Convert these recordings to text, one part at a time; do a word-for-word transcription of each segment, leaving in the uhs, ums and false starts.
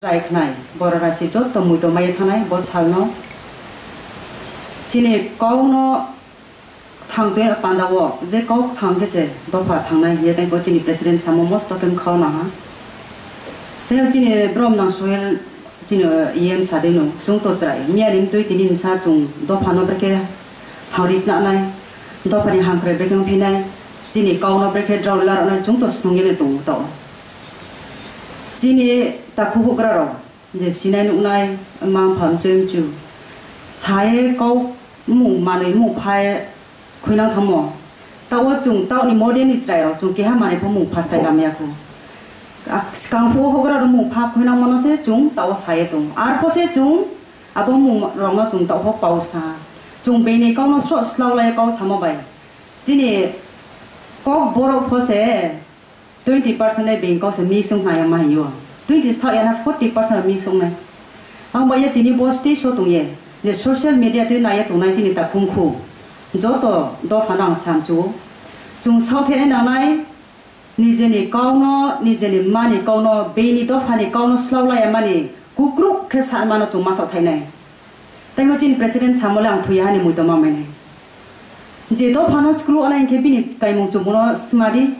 Chrai khnai, boro rasi joto muitom mai ye thanngnai bo sal no. Chini kau no kthang tui panda wo, je kau kthang khe se dopha thanng nai hing ye tei bo chini president samo mosto khe mkha wo nang ha. Tei chini brom nang Sohel, chini E M sa dei no, chung to chrai, miya ni mtui tini bsa chung dopha no brekhe hamri khna nai, dopha ni hamkrai brekhe ongphi nai, chini kau no brekhe drao la rao nai, chung to snung ye no tong taoh. Chini takhu houhgra rao, je sinai nuhnai, mma mpha mchoi mchu, sa ye kau mmung manoi mmung pha ye khuinang thanngmo. Taoh wo chung taoh ni modern ni chrai rao chung keha manoi pho mmung pha slái lam ya khou. Skang phuh wo houhgra rao mmung pha khuinangmo no se chung taoh wo sa ye tong. Arpho se chung abo mmung rao no chung taoh pho pau sa ha. Chung being ni kau no sroh slao lai ye kau samo bai. Chini Kokborok pho se twenty percent le being kau se mix ong nai ma hing ou. Twenty sthaoh ya na forty percent mix ong nai. Ang bai ye tini bo stage wo tong ye, je social media tui nai ye tongnai chini takhumkhu, joto dopha no ang samchu ou. Chung saohthaih nai nangnai, nije ni kau no, nije ni mma ni kau no, being ni dopha ni kau no slao lai ya mani, kukruh khe sa ma no chung ma saohthaih nai. Tei bo chini president samo le ang thoi ya ha ni muitom ma mai nai. Je dopha no skluh nai hing khe bini kaimung chumung no sma di.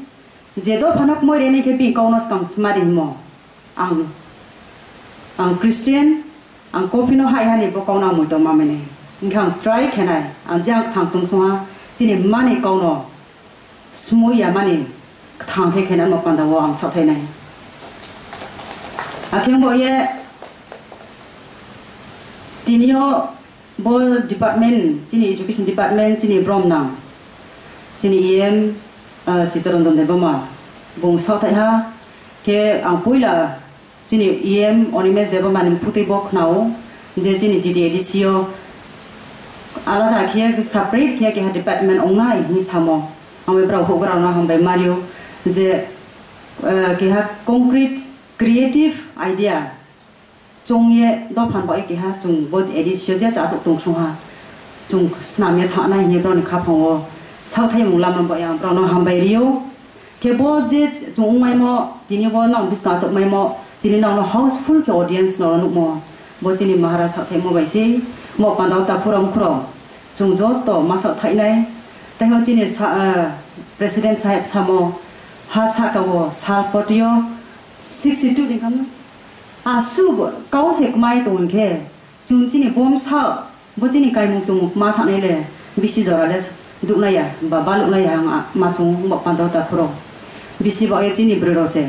Je dopha no kmoi ri nai khe bini kau no skang sma di hingmo. Ang, ang Christian, ang kophi no haih ha ni bo kau no ang muitom ma mai nai. Hing khe ang try khe nai, ang je ang kthang tong song ha, chini mma ni kau no smui ya mani kthang khe khe nangmo panda wo ang saohthaih nai. Akhe bo ye tini yo bo department, chini education department, chini brom nang, chini E M, Chittaranjan Debbarma, bung saohthaih ha, khe ang poila chini E M Animesh Debbarma ni mphutui bo khna ou, je chini D D A D C yo alada khe separate khe keha department ong nai hing samo. Ang bai brao houhgra rao no hambai mari ou, je keha concrete creative idea chung ye dopha ni baoh ye keha chung bo A D C yo je chá achouh tong song ha. Chung snam ye thanng nai hing ye brao ni khaphang wo saohthaihmung lama baoh ye ang brao no hambai ri ou. Khe bo je chung ongmaimo, tini bo nang buskang achouhmaimo, chini nang no housefull khe audience no nuhmo, bo chini Maharaj saohthaihmo bai se, mo panda wo takhu rao mkhu rao, chung joto ma saohthaih nai. Tei ho chini president saheb samo, ha sahka wo sal poti yo sixty two ni kamo, asuh kau se kmai tong hing khe, chung chini bo bsa, bo chini kaimung chumung kma thanngnai le, bisi jora le duhnai ya, ba baluhnai ya, ang ma chung bo panda wo takhu rao. Bisi baoh ye chini broi rao se,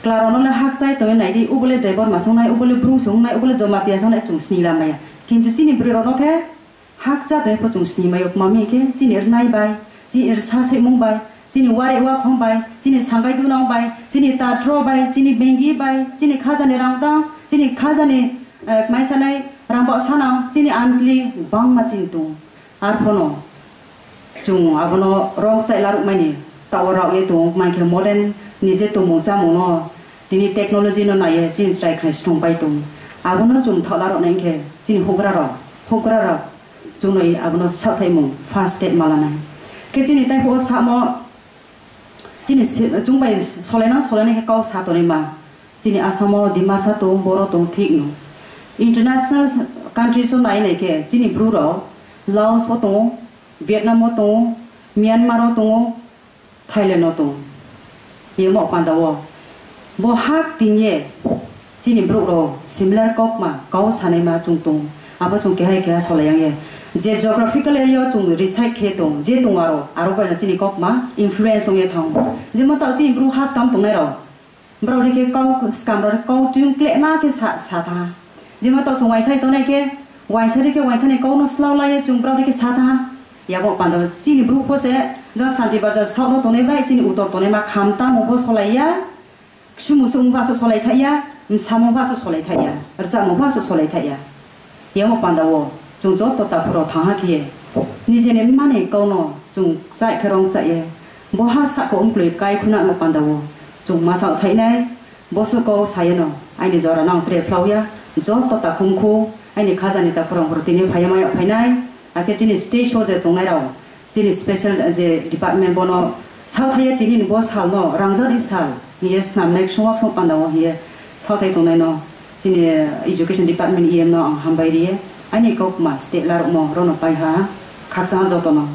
chla rao no le hakchai tong ye nai di, ubo le Debbarma se ong nai, ubo le Bru se ong nai, ubo le Jamatia se ong nai, chung sni lamai ya. Kintu chini broi rao no khe hakcha tong ye pho chung sni mai ou, kma mi khe chini rnai bai, chini rsa soihmung bai, chini wareh wakhong bai, chini sangai dunang bai, chini tatro bai, chini bengi bai, chini khaja ni rangtang, chini khaja ni kmai sanai rangbaoh sanang, chini ankli gbangma chini tong ou. Arphuh no chung abo no rong kchaih laruhmai ni taoh wo rao ye tong ou, kmai khe modern ni je tongmung chámung no, tini technology no nai ye chini chrai khnai srungpai tong ou. Abo no chung thaoh laruh nai khe chini houhgra rao, houhgra rao, chung no abo no saohthaihmung first step ma la nai. Khe chini taiphuh wo samo, chini chung bai solainang solainai khe kau sa tongnaima. Chini Assam wo Dimasa tong, Boro tong, thik no. International countries wo nai nai khe chini Bru rao Laos wo tong ou, Vietnam wo tong ou, Myanmar wo tong ou, Thailand wo tong ou. Yemo panda wo bo hak ting ye chini brouh rao similar kaukma kau sanaima chung tong ou. Abo chung keha keha solai yang ye, je geographical area wo chung reside khe tong, je tong aro, aro bai no chini kaukma influence ong ye thanng ou. Jemon taoh chini Bru haskam tongnai rao, brao dei khe kau skam rao kau chung klehma khe sa, sa thanng ha. Jemon taoh chung uaingsa tongnai khe, uaingsa dei khe uaingsa ni kau no slao lai ye chung brao dei khe sa thanng ha. Yamo panda chini Bru pho se, jang Santi Bazar south no tongnai bai chini uttor tongnaima khamtangmo pho solai ya. Ksumu sumung pho asuh solai thaih ya, msamung pho asuh solai thaih ya, rchahmung pho asuh solai thaih ya. Yamo panda wo chung joto takhu rao thanng ha khe ye, nije ni mma ni kau no chung kchaih khe rong kchaih ye, bo ha sahka mkloi kai khunamo panda wo chung ma saohthaih nai. Bosuh kau sa ye no aini jora no ang tre phlao ya, joto takhu mkhu, aini khaja ni takhu rao tini phai ye mai yag phai nai. Akhe chini stage wo je tongnai rao, chini special je department bo no saohthaih ye tini ni bo sal no rangzag ni sal hing ye snam nai ksung waksung panda wo hing ye saohthaih tongnai no Chini Education Department E M no ang hambai ri ye, aini kaukma state laruhmo rao no pai ha, khakchang ha joto no.